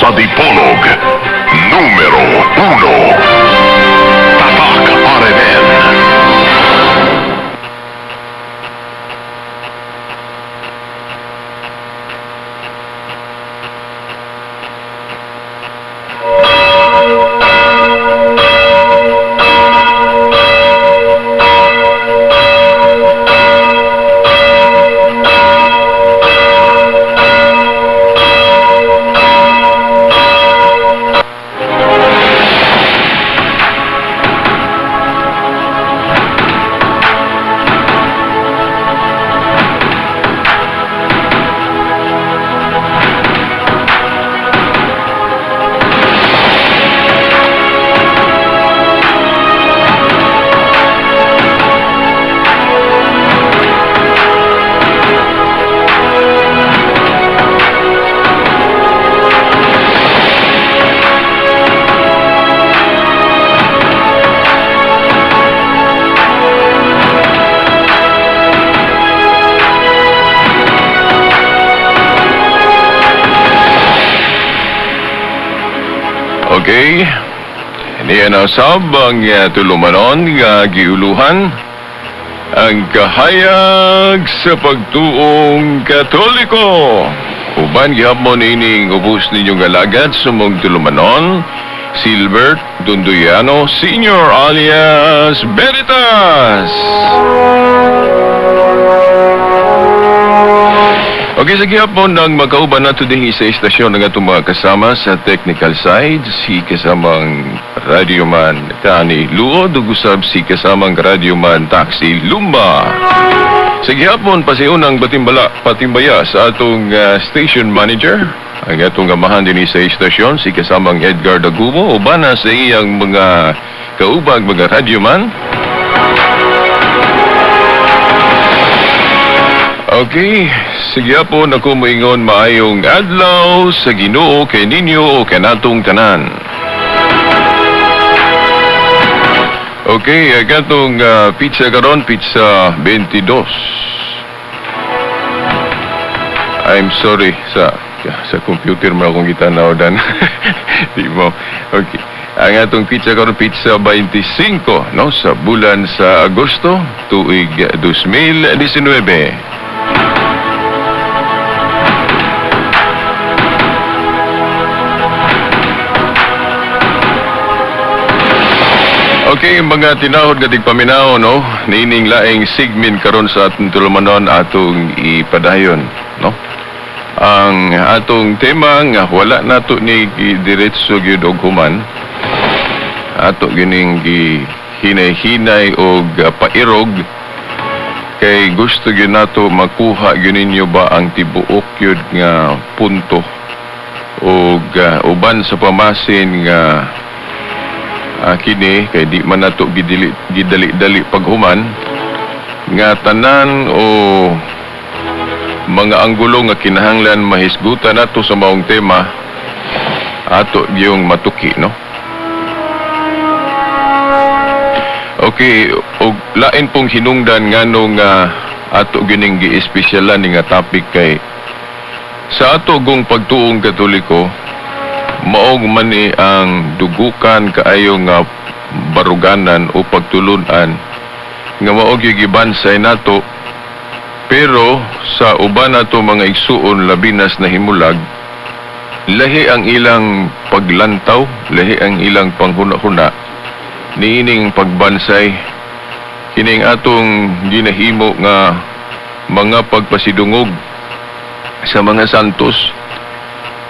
Sa Dipolog, numero 1. Tatak RMN. Okay. Niya na sab ang tulumanon nga giuluhan ang kahayag sa pagtuong Katoliko. Uban gihapon ining ubos ninyong alagad sumong tulumanon, Silbert Dunduyano Senior alias Veritas. Okay, sa gihapon nang magkauban nato dinhi sa istasyon ng atong mga kasama sa technical side, si kasamang radyoman Tani Luod, ug usab si kasamang radyoman Taxi Lumba. Sa gihapon pasiunang batimbala, patimbaya sa atong station manager, ang atong amahan dinhi sa istasyon, si kasamang Edgar Dagumo, uban na sa iyang mga kaubag mga radyoman. Okay, sige po na moingon maayong adlaw sa Ginoo kay ninyo o kanatong tanan. Okay, katong pizza karon, pizza 22. I'm sorry sa computer mo akong gitanaw dan. Di mo. Okay. Ang atong pizza karon, pizza 25, no, sa bulan sa Agosto tuig 2019. Okay, mga tinahod nga tigpaminaw, no? Niining laing segment karon sa atong tulumanon atong ipadayon, no? Ang atong tema nga wala nato ni diretso gyud og human. Ato gining gihinay-hinay og pairog kay gusto gyud nato makuha gyud ninyo ba ang tibuok gyud nga punto og uban sa pamasin nga kini kay di man nato gidali-dali paghuman nga tanan o mga anggulo nga kinahanglan mahisgutan nato sa maong tema ato giyong matuki, no? Okay, og lain pong hinungdan nganong ato gining giespesyalan ni nga topic kay sa ato gong pagtuong Katoliko maog man ni ang dugukan kaayo nga baruganan o pagtulunan nga maog yung gibansay nato, pero sa uban nato mga igsuon labinas na himulag, lahi ang ilang paglantaw, lahi ang ilang panghuna-huna niining pagbansay kining atong ginahimo nga mga pagpasidungog sa mga santos,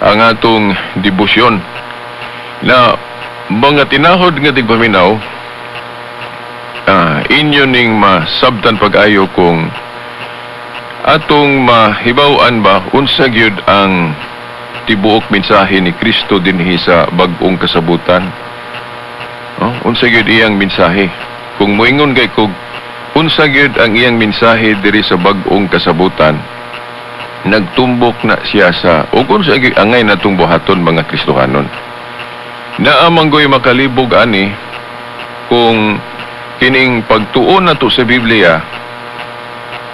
ang atong debosyon na mga tinahod nga tigpaminaw, inyo ning masabtan pag-ayo kung atong mahibaw-an ba unsa gyud ang tibuok mensahe ni Kristo dinhi sa bag-ong kasabutan. Oh, unsa gyud iyang mensahe? Kung moingon kay kog unsa gyud ang iyang mensahe diri sa bag-ong kasabutan, nagtumbok na siya sa ug unsa gyud angay natong buhaton mga Kristohanon. Naa man goy makalibog ani kung kining pagtuon nato sa Biblia,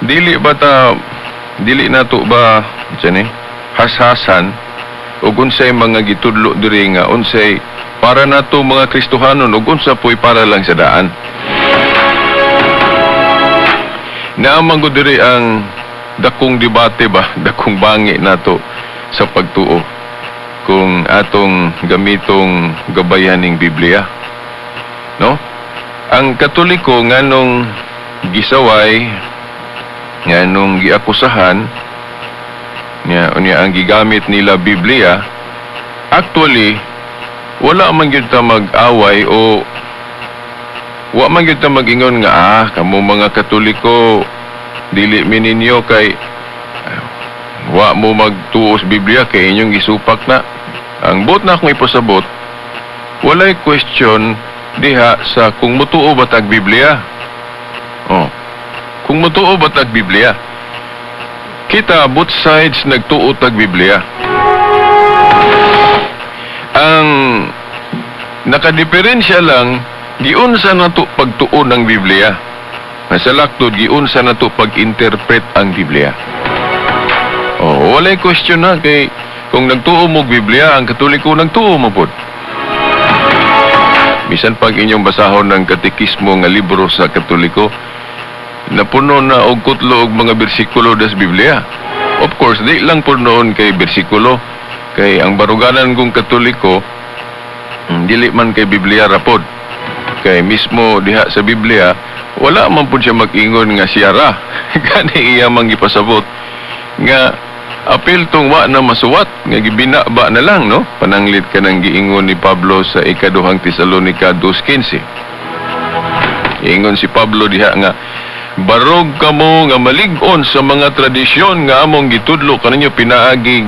dili ba ta dili nato ba unsa ni hashasan ug unsay mga gitudlo diri nga unsay para nato mga Kristohanon ug unsa po'y para lang sa daan. Naa man gud diri ang dakong debate ba, dakong bangi nato sa pagtuo kung atong gamitong gabayan ning Biblia. No? Ang Katoliko nganong gisaway, nganong giakusahan, nya unya ang gigamit nila Biblia, actually wala man gyud ta mag-away o wa man gyud ta mag-ingon nga kamo mga Katoliko dili mi ninyo kay wa mo magtuo sa Biblia kay inyong gisupak na. Ang buot na akong ipasabot, walay question diha sa kung mutuo ba tag Biblia. Oh. Kung mutuo ba tag Biblia. Kita both sides nagtuo tag Biblia. Ang nakadiferensya lang giunsa nato pagtuo ng Biblia. Sa laktod giunsa nato pag-interpret ang Biblia. Oh, walay question na kay kung nagtuo mo og Biblia, ang Katoliko nagtuo mo pod. Bisan pag inyong basahon ng katekismo nga libro sa Katoliko, napuno na og kutlo og mga bersikulo das Biblia. Of course, di lang po noon kay bersikulo, kay ang baruganan kong Katoliko, dili man kay Biblia rapod. Kay mismo diha sa Biblia, wala man pud siya mag-ingon nga siya ra. Gani iya man gipasabot nga apil tong wa na masuwat nga gibinaba na lang, no? Pananglit ka ng giingon ni Pablo sa ikaduhang Tesalonika 2:15. Ingon si Pablo diha nga barog kamo nga malig-on sa mga tradisyon nga among gitudlo kaninyo pinaagig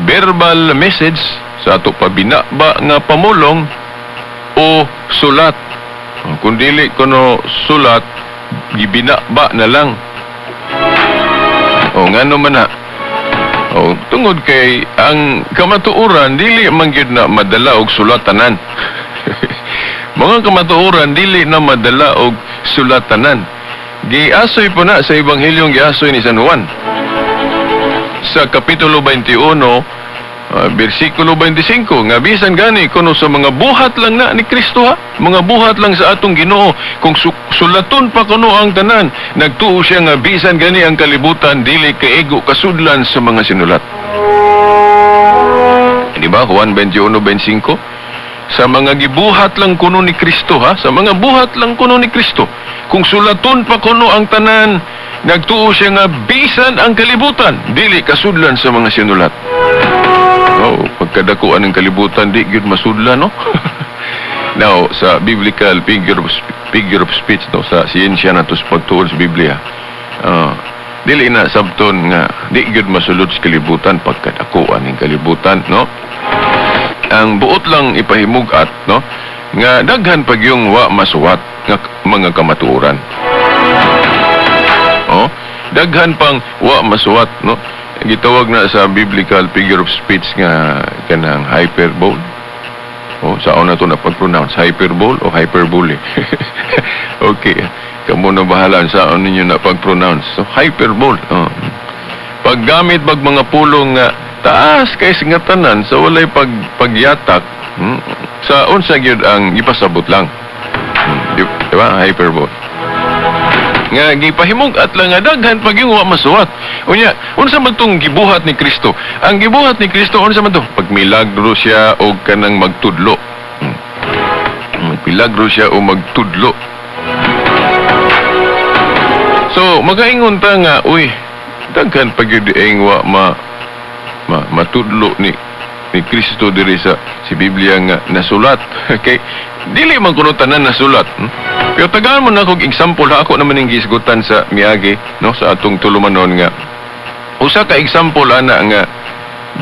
verbal message sa ato pa binaba nga pamulong o sulat. Kung dili kuno sulat, gibinaba na lang. O ngano man na? O tungod kay ang kamatuoran dili man gyud na madala og sulatanan. Mga kamatuoran dili na madala og sulatanan. Giasoy po na sa Ebanghelyong giasoy ni San Juan. Sa Kapitulo 21, bersikulo 25, nga bisan gani kuno sa mga buhat lang na ni Kristo ha, mga buhat lang sa atong Ginoo, kung sulaton pa kuno ang tanan, nagtuo siya nga bisan gani ang kalibutan dili kaigo kasudlan sa mga sinulat. Di ba? Juan 21:25, sa mga gibuhat lang kuno ni Kristo ha, sa mga buhat lang kuno ni Kristo, kung sulaton pa kuno ang tanan, nagtuo siya nga bisan ang kalibutan dili kasudlan sa mga sinulat. Oh, pagkadakuan ng kalibutan di gyud masudlan, no? Now, sa biblical figure of speech, no, sa siyensya nato sa pagtuon sa Biblia, dili na sabton nga di gyud masulod sa kalibutan pagkadakuan ng kalibutan, no? Ang buot lang ipahimug-at, no, nga daghan pag yung wa masuwat nga mga kamatuoran. Oh, daghan pang wa masuwat, no? Gitawag na sa biblical figure of speech nga kanang hyperbole. Oh, saan na to na pag-pronounce? Hyperbole o hyperbole? Okay. Kamo na bahala saan ninyo na pag-pronounce. So, hyperbole. Oh. Paggamit bag mga pulong nga taas kay nga tanan sa walay pagyatak, sa unsa gyud ang gipasabot lang. Di ba? Hyperbole. Nga gipahimug at lang nga daghan pag yung wa masuwat. Unya, unsa man tong gibuhat ni Kristo? Ang gibuhat ni Kristo unsa man to? Pagmilagro siya og kanang magtudlo. Magmilagro siya o magtudlo. So, makaingon ta nga, uy, daghan pag yun ang wa matudlo ni Kristo diri sa si Biblia nga nasulat. Kay dili man kuno tanan nasulat. Pero tagaan mo na akong example ha, ako naman ning gisgutan sa miagi, no, sa atong tulumanon nga usa ka example ana nga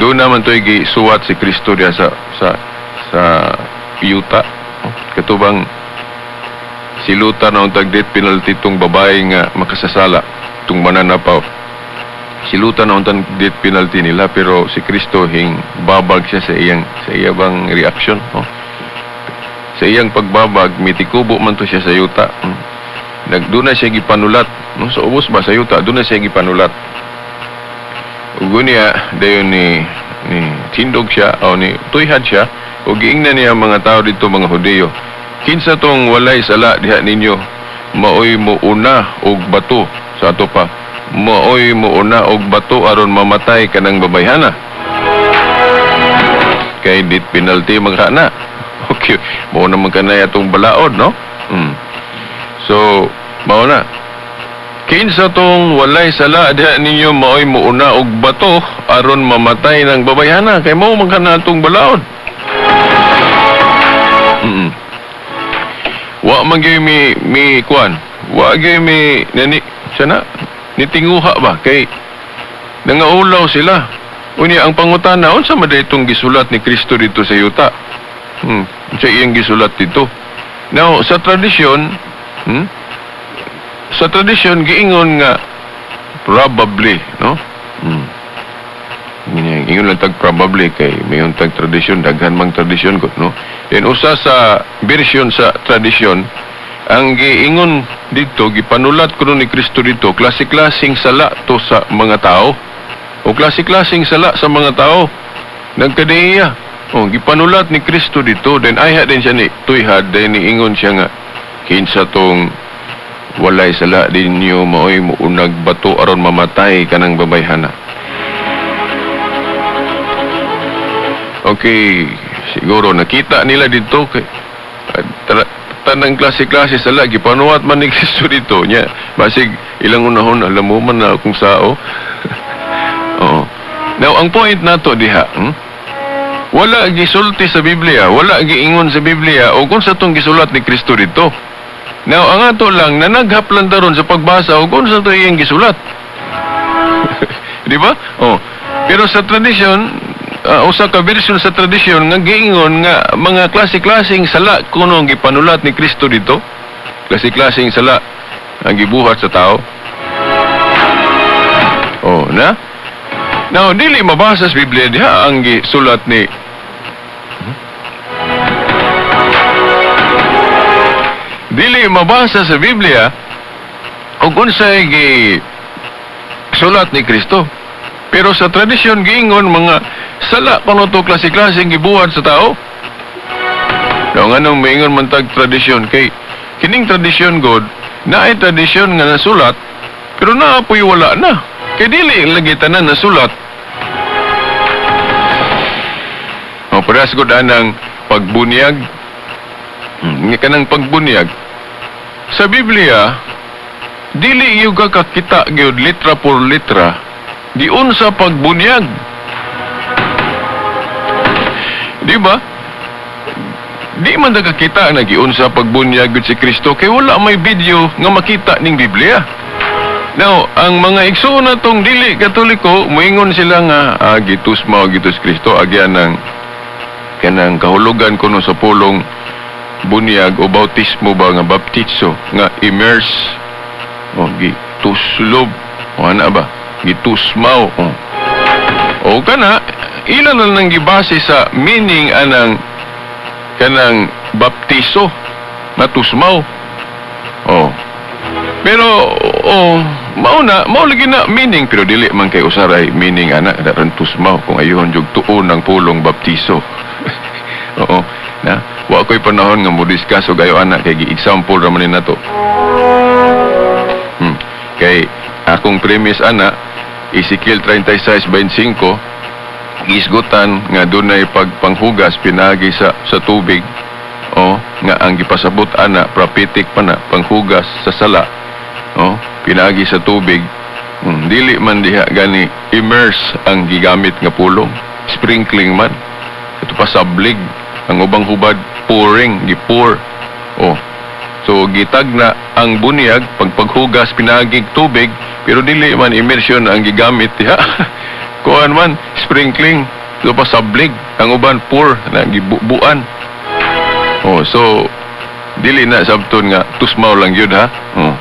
doon naman to'y gisuwat si Kristo diha sa yuta, no? Katubang silutan na untag death penalty tong babae nga makasasala, tung mananapaw. Silutan na untag death penalty nila, pero si Kristo hing babag siya sa iya bang reaction, no? Sa iyang pagbabag, mitikubo man to siya sa yuta. Nagduna siya gipanulat, no? Sa ubos ba sa yuta, doon na siya gipanulat. Ug unya dayon ni Ni tindog siya o ni tuyhad siya o giingnan niya ang mga tao dito, mga Hudiyo. "Kinsa tong walay sala diha ninyo, maoy muuna og bato," sa ato pa. "Maoy muuna og bato aron mamatay kanang babayhana." Kay death penalty man kana. Okay, mao naman kanay atong balaod, no? So, mao na. "Kinsa tong walay sala diha ninyo, maoy muuna og bato aron mamatay ng babayhana," kay mao man kana atong balaod. Wa man gyud mi kuan. Wa gyud mi nani sana nitinguha ba kay nangaulaw sila. Unya ang pangutana, unsa man itong gisulat ni Kristo dito sa yuta? Unsa iyang gisulat dito? Now, sa tradisyon, Sa tradisyon giingon nga probably, no? Ingon lang tag probably kay mayon tag tradisyon, daghan mang tradisyon ko, no? Then usa sa version sa tradisyon, ang giingon dito, gipanulat kuno ni Kristo dito, klase-klaseng sala to sa mga tao. O klase-klaseng sala sa mga tao. Nagkadaiya. O, gipanulat ni Kristo dito, then ayha din siya ni tuyhad, then niingon siya nga, "Kinsa tong walay sala ninyo, maoy muunag bato aron mamatay kanang babayhana." Okay, siguro nakita nila dito kay tanang klase-klase sala gipanuhat man ni Kristo dito nya, basig ilang unahon, alam mo man na kung sao. Oo. Now, ang point nato diha, Wala gisulti sa Biblia, wala giingon sa Biblia o kung sa tong gisulat ni Kristo dito. Now, ang ato lang, nanaghap lang taron sa pagbasa o kung sa to iyang gisulat. Di ba? Oh. Pero sa tradisyon, usa ka version sa tradisyon nga giingon nga mga klase-klaseng sala kuno ang gipanulat ni Kristo dito. Klase-klaseng sala ang gibuhat sa tao. Oh, na? Now, dili mabasa sa Biblia diha ang gisulat ni Dili mabasa sa Biblia og unsay gi sulat ni Kristo. Pero sa tradisyon giingon mga sala kuno to, klase-klase gibuhat sa tao. Now, nganong maingon man tag tradisyon, kay kining tradisyon god, naay tradisyon nga nasulat pero naa po'y wala na. Kay dili lagi tanan nasulat. O parehas gud anang pagbunyag. Nga kanang pagbunyag. Sa Biblia, dili gyud ka kakita gyud litra por litra giunsa pagbunyag. Di ba? Di man ta kakita na giunsa pagbunyag gyud si Kristo kay wala may video nga makita ning Biblia. Now, ang mga igsoon natong dili Katoliko, moingon sila nga gitusma o gitus Kristo agyan ng kanang kahulugan kuno sa pulong bunyag o bautismo ba nga baptizo nga immerse o gituslob o ana ba gitusmaw o o kana ila na lang gibase sa meaning anang kanang baptiso na tusmaw. Oh. Pero oh, mao na, mao lagi na meaning, pero dili man kay usaray meaning ana daran tusmaw kung ayuhon jug tuon ng pulong baptiso. Oo. Na, wa ko'y panahon nga mo discuss og ayo ana kay gi-example ra man ni nato. Kay akong premise ana, Ezekiel 36:25, giisgutan nga dunay pagpanghugas pinaagi sa tubig, oh, nga ang gipasabot ana prophetic pa na panghugas sa sala, oh, pinaagi sa tubig. Dili man diha gani immerse ang gigamit nga pulong, sprinkling man ito pa, sablig ang ubang hubad, pouring, gi-pour. Oh, so gitag na ang bunyag pagpaghugas pinaagi tubig, pero dili man immersion ang gigamit diha. Kuan man, sprinkling ito pa, sablig ang uban, pour na, gibubuan. Oh, so dili na sabton nga tusmaw lang yun ha. Oh.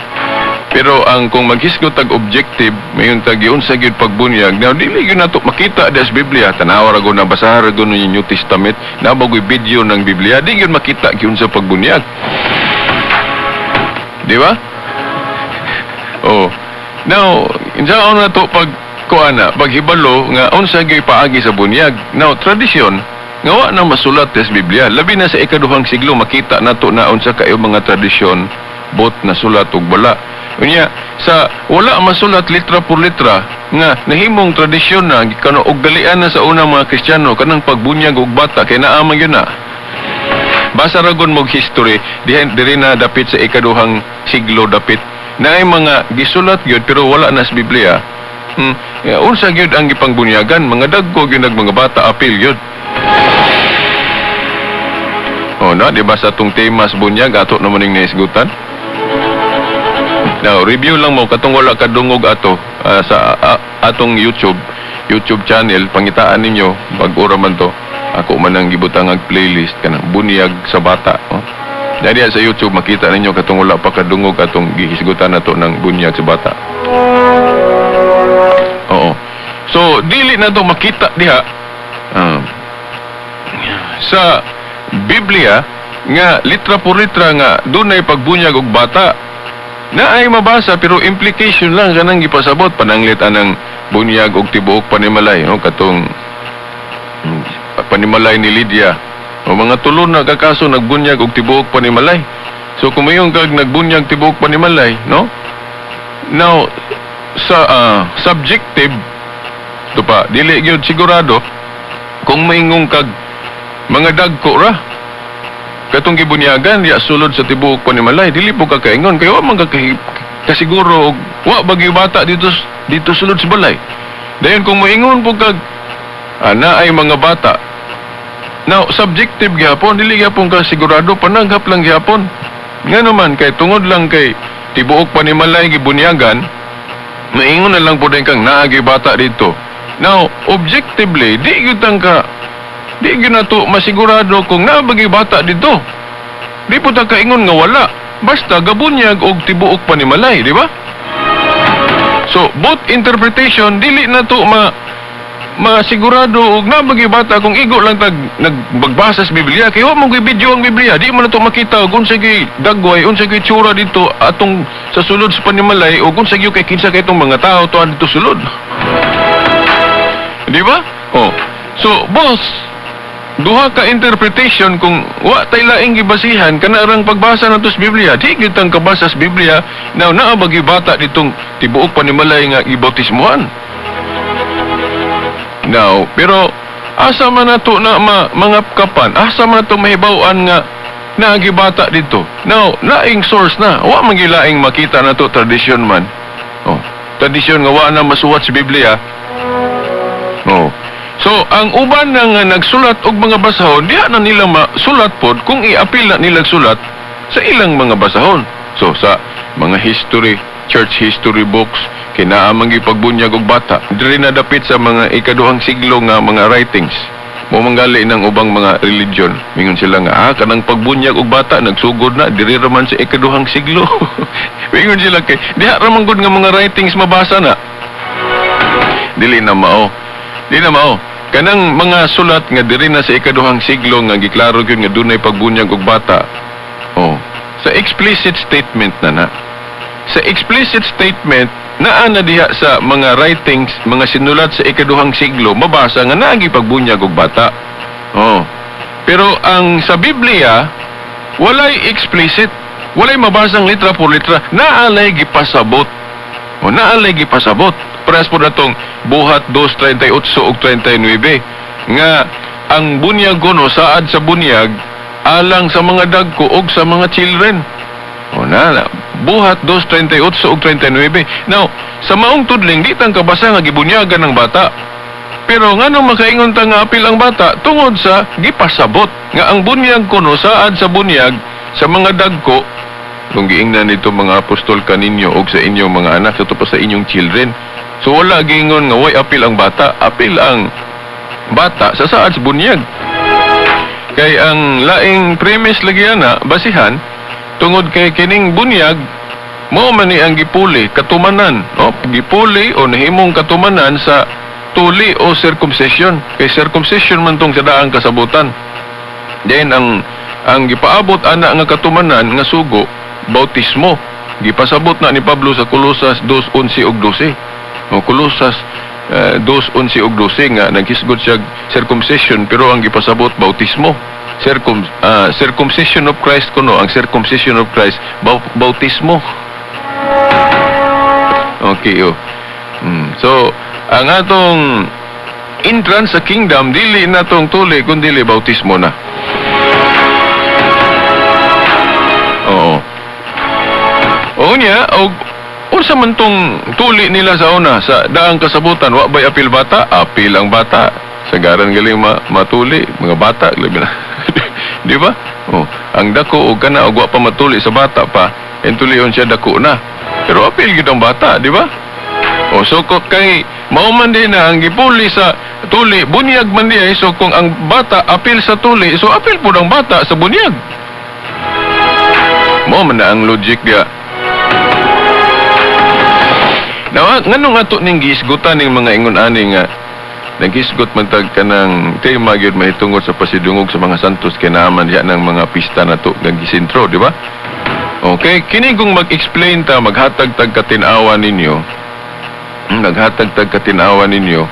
Pero ang kung maghisgot tag objective, mayon tag giunsa gyud pagbunyag, now dili gyud nato makita sa Biblia. Tanawa ra gud na, basahan ra gud yung New Testament, naa ba video ng Biblia, di gyud makita giunsa pagbunyag. Di ba? Oh. Now, unsaon na to pag Kuana, paghibalo nga unsa gyud paagi sa bunyag. Now, tradisyon nga wa na masulat sa Biblia. Labi na sa ikaduhang siglo, makita nato na unsa kayo mga tradisyon, bot na sulat ug wala. Unya, sa wala masulat litra por litra nga nahimong tradisyon na kano og dalian na sa unang mga Kristiyano kanang pagbunyag og bata kay naa man gyud na. Basa ra gon mog history diha diri na dapit sa ikaduhang siglo, dapit naay mga gisulat gyud pero wala na sa Biblia. Ya, unsa gyud ang gipangbunyagan, mga dagko gyud nag mga bata, apil gyud. Oh na, di ba sa atong tema sa bunyag, ato naman ning naisgutan? Now, review lang mo katong wala kadungog ato sa atong YouTube YouTube channel, pangitaan ninyo bag-o ra man to. Ako man ang gibutang ang playlist kanang bunyag sa bata, oh. Dali sa YouTube makita ninyo katong wala pa kadungog atong gihisgutan nato ng bunyag sa bata. Oo. So, dili na to makita diha sa Biblia nga litra por litra nga dunay pagbunyag og bata. Na ay mabasa pero implication lang kanang gipasabot, pananglit anang bunyag og tibuok panimalay, no, katong panimalay ni Lydia. O mga tulo na kakaso nagbunyag og tibuok panimalay. So kung mayon kag nagbunyag tibuok panimalay, no? Now sa subjective to pa, dili gyud sigurado kung maingong kag mga dagko ra katong gibunyagan ya sulod sa tibuok panimalay, dili po ka kaingon kay wa man ka kasiguro og wa ba gyud bata dito dito sulod sa balay. Dayon kung moingon po kag ana ay mga bata, now subjective gyapon, dili gyapon ka sigurado, pananghap lang gyapon. Nga naman kay tungod lang kay tibuok panimalay gibunyagan, maingon na lang po din kang naagi bata dito. Now, objectively, di gyud tang ka di gyud nato masigurado kung naabagi bata dito. Di po ta kaingon nga wala. Basta gabunyag og tibuok panimalay, di ba? So, both interpretation dili na to ma masigurado og naabagi bata kung igo lang tag nagbagbasa sa Biblia kay wa mo gyud video ang Biblia, di mo na to makita og unsa gyud dagway, unsa gyud tsura dito atong sa sulod sa panimalay og unsa gyud kay kinsa kay itong mga tao to dito sulod, di ba? Oh, so boss, duha ka interpretation. Kung wa tay laing gibasihan, kana rang pagbasa nato sa Biblia, di gyud tang kabasa sa Biblia. Now, naa ba gyud bata ditong tibuok panimalay nga gibautismuhan? Now, pero asa man nato na mangapkapan, asa man nato mahibaw-an nga naagi bata dito? Now, laing source na, wa man gyud laing makita nato, tradisyon man. Oh, tradisyon nga wa na masuwat sa Biblia. Oh. So, ang uban na nga nagsulat og mga basahon, diha na nila masulat pod kung iapil na nila sulat sa ilang mga basahon. So, sa mga history, church history books, kinaamang gipagbunyag og bata. Diri na dapit sa mga ikaduhang siglo nga mga writings. Mo manggali ng ubang mga religion. Mingon sila nga, kanang pagbunyag og bata, nagsugod na, diri raman sa ikaduhang siglo. Mingon sila kay, diha ra man gud nga mga writings mabasa na. Dili na mao. Di na mao. Kanang mga sulat nga diri na sa ikaduhang siglo nga giklaro gyud nga dunay pagbunyag og bata. Oh, sa explicit statement na na. Sa explicit statement naa na diha sa mga writings, mga sinulat sa ikaduhang siglo, mabasa nga naagi pagbunyag og bata. Oh. Pero ang sa Biblia walay explicit, walay mabasang litra por litra, naalay gipasabot. O naalay gipasabot. Parehas po natong Buhat 2:38 ug 39 nga ang bunyag kuno, saad sa bunyag alang sa mga dagko og sa mga children. O na, na Buhat 2:38 ug 39. Now, sa maong tudling di tang kabasa nga gibunyagan ng bata. Pero nganong makaingon ta nga apil ang bata? Tungod sa gipasabot nga ang bunyag kuno, saad sa bunyag sa mga dagko, kung giingnan nito mga apostol kaninyo og sa inyong mga anak, sa pa sa inyong children. So wala giingon nga way apil ang bata, apil ang bata sa saad sa bunyag. Kay ang laing premise lagi ana, basihan, tungod kay kining bunyag mao man ni ang gipuli katumanan, no? Gipuli o nahimong katumanan sa tuli o circumcision. Kay circumcision man tong sa daang kasabutan. Then ang gipaabot ana nga katumanan nga sugo, bautismo. Gipasabot na ni Pablo sa Kolosas 2:11 ug 12. O Kolosas 2:11 ug 12 nga naghisgot siya circumcision, pero ang gipasabot bautismo. Circumcision of Christ kuno, ang circumcision of Christ bautismo. Okay, oh. So, ang atong entrance sa kingdom dili na tong tuli kun dili bautismo na. Oo. O niya, og unsa man tong tuli nila sa una sa daang kasabutan, wa bay apil bata? Apil ang bata. Sagaran galing matuli mga bata labi na. Di ba? Oh, ang dako og kana og wa pa matuli sa bata pa, entulion siya dako na. Pero apil gyud ang bata, di ba? O so ko kay mao man din na ang gipuli sa tuli, bunyag man diay, so kung ang bata apil sa tuli, so apil pud ang bata sa bunyag. Mao man na ang logic diya. Now, nganong ato ning gihisgutan ning mga ingon ani nga naghisgot man tag kanang tema gyud mahitungod sa pasidungog sa mga santos, kay naa man diha ng mga pista nato nga gisentro, di ba? Okay, kini kung mag-explain ta, maghatag tag katin-awa ninyo, maghatag tag katin-awa ninyo,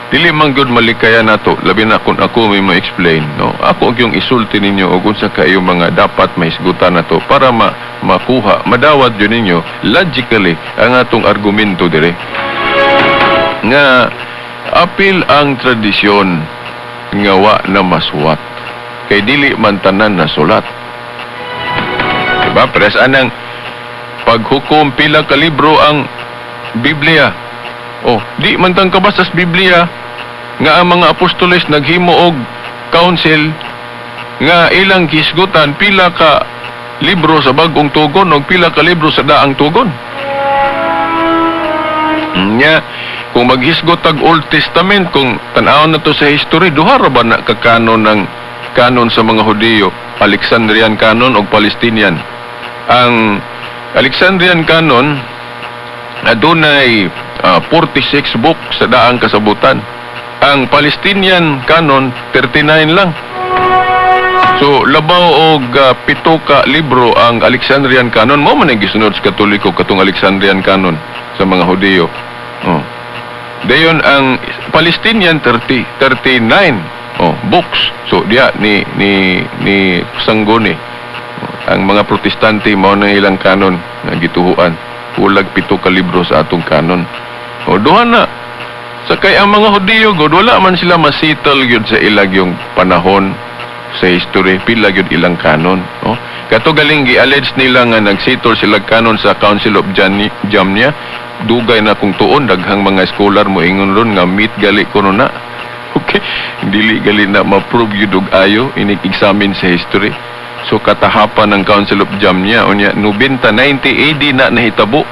dili man gyud malikaya nato, labi na kung ako may ma-explain, no? Ako ang yung isulti ninyo og unsa kayo mga dapat mahisgutan nato para makuha, madawat yun ninyo logically ang atong argumento dire. Nga apil ang tradisyon nga wa na masuwat kay dili man tanan na sulat. Diba? Pares anang paghukom pila ka libro ang Biblia. Oh, di man tang kabasa sa Biblia nga ang mga apostoles naghimo og council nga ilang hisgutan pila ka libro sa Bagong Tugon og pila ka libro sa Daang Tugon. Nya, kung maghisgot tag Old Testament, kung tan-awon na to sa history, duha ra ba na ka kanon ng kanon sa mga Hudiyo, Alexandrian canon og Palestinian. Ang Alexandrian canon adunay 46 books sa daang kasabutan. Ang Palestinian canon 39 lang. So labaw og 7 ka libro ang Alexandrian canon. Mao man ang gisunod sa Katoliko katong Alexandrian canon sa mga Hudiyo. Oh. Dayon ang Palestinian 39 oh books. So diya ni sangguni ang mga Protestante, mao na ilang canon nga gituhuan. Kulag 7 ka libro sa atong canon. O duha na. Sa kay ang mga Hudiyo god wala man sila masettle gyud sa ilag yung panahon sa history, pila gyud ilang canon. Oh. Kato galing gi-allege nila nga nagsettle sila canon sa Council of Jamnia. Dugay na kung tuon, daghang mga scholar mo ingon ron nga meet gali kuno na. Okay, dili gali na ma-prove gyud og ayo inig-examine sa history. So katahapan ng Council of Jamnia unya 90 AD na nahitabo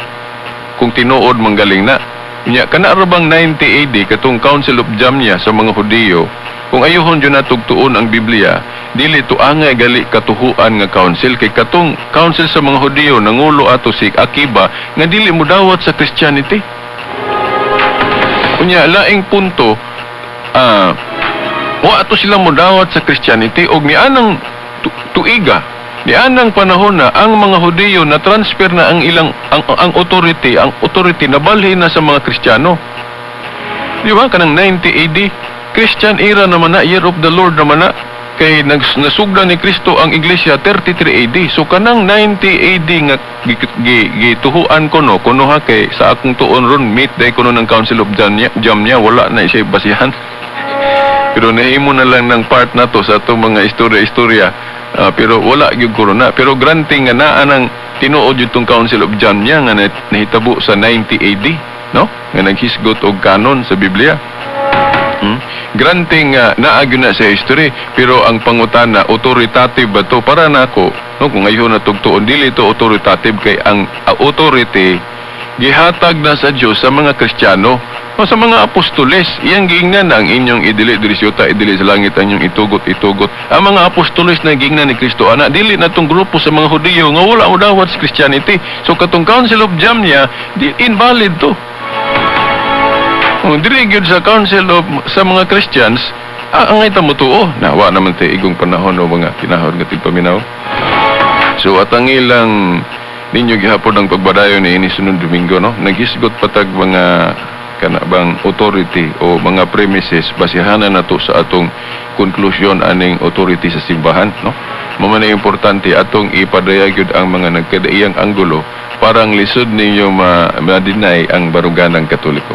kung tinuod manggaling na. Unya kana ra bang 90 AD katong Council of Jamnia sa mga Hudiyo, kung ayuhon jud natugtuon ang Biblia, dili to angay gali katuhuan nga council, kay katong council sa mga Hudiyo nangulo ato si Akiba nga dili modawat sa Christianity. Unya laing punto, wa ato sila modawat sa Christianity og nianang tuiga, nianang panahon na ang mga Hudiyo na transfer na ang ilang ang authority, ang authority nabalhin na sa mga Kristiyano. Di ba kanang 90 AD, Christian era naman na, Year of the Lord naman na, kay nasugdan ni Kristo ang iglesia 33 AD. So kanang 90 AD nga gituhuan ko no, kuno ha, kay sa akong tuon ron meet day kuno ng Council of Jamnia, wala na siya basihan. Pero nahimo na lang ng part na to sa atong mga istorya-istorya. Pero wala gyud ko na. Pero granting nga naa nang tinuod jud tong Council of Jamnia nga nahitabo sa 90 AD, no? Nga naghisgot og kanon sa Biblia. Granting nga naa gyud na sa history, pero ang pangutana, authoritative ba to? Para nako, no, kung ayon na tugtuon, dili to authoritative kay ang authority gihatag na sa Dios sa mga Kristiyano o sa mga apostoles. Iyang giingnan ang inyong idili diri sa yuta, idili sa langit, ang inyong itugot, itugot. Ang mga apostoles na giingnan ni Kristo ana, dili na tong grupo sa mga Hudiyo nga wala modawat sa Christianity. So katong Council of Jamnia, di invalid to. Kung dili gyud sa Council of sa mga Christians, angay ta motuo. Na wa naman tay igong panahon o mga kinahod nga tigpaminaw. So at ang ilang ninyo gihapon ang pagbadayon ni ini sunod Domingo, no? Naghisgot patag mga Kana bang authority o mga premises, basihanan nato sa atong konklusyon aning authority sa simbahan, no? Mao man na importante atong ipadayag gyud ang mga nagkadaiyang anggulo para ang lisod ninyo ma-deny ang baruganang Katoliko.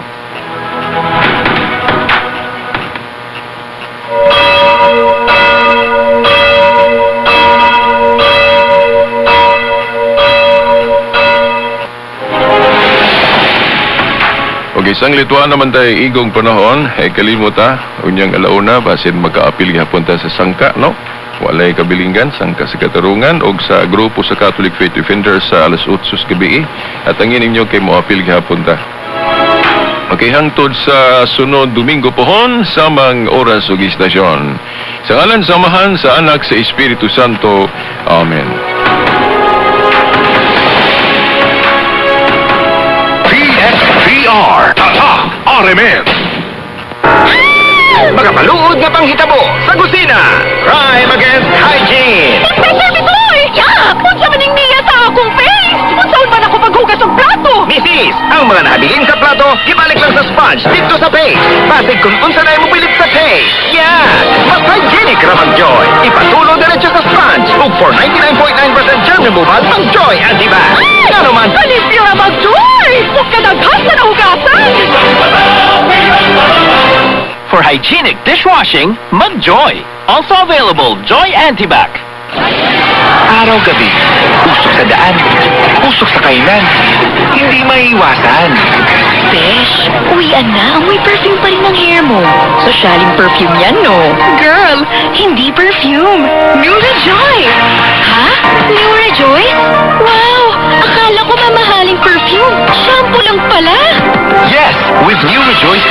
Okay, sang lituan naman tayo igong panahon, ay kalimot ha, unyang alauna, basin magkaapil gihapon ta sa sangka, no? Walay kabilingan, sangka sa katarungan, og sa grupo sa Catholic Faith Defenders sa alas 8 sa gabi. At ang ninyo kay moapil gihapon ta. Okay, hangtod sa sunod Domingo pohon, samang oras ug istasyon. Sa ngalan sa Amahan, sa Anak, sa Espiritu Santo. Amen. PSPR Tatak RMN. Magapaluod nga panghitabo sa kusina. Crime against hygiene. Bitoy! Ya! Unsa man ning niya sa akong face? Unsaon man ako paghugas og plato? Misis, ang mga nahabilin sa plato, gibalik lang sa sponge dito sa base. Basig kung unsa na imong pilit sa taste. Yeah! Mas hygienic ra mag-Joy. Ipatulo diretso sa sponge. Ug for 99.9% germ removal, ang Joy Antibac. Ngano man, Kalimpyo ra mag-Joy! Ug kadaghan sa nahugasan! For hygienic dishwashing, Mugjoy. Also available, Joy Antibac. Araw-gabi, usok sa daan, usok sa kainan, hindi maiiwasan. Besh, uwian na. Amoy perfume pa rin ang hair mo. Sosyaling perfume yan, no? Girl, hindi perfume. New Rejoice! Ha? New Rejoice? Wow! Akala ko mamahaling perfume. Shampoo lang pala. Yes, with new Rejoice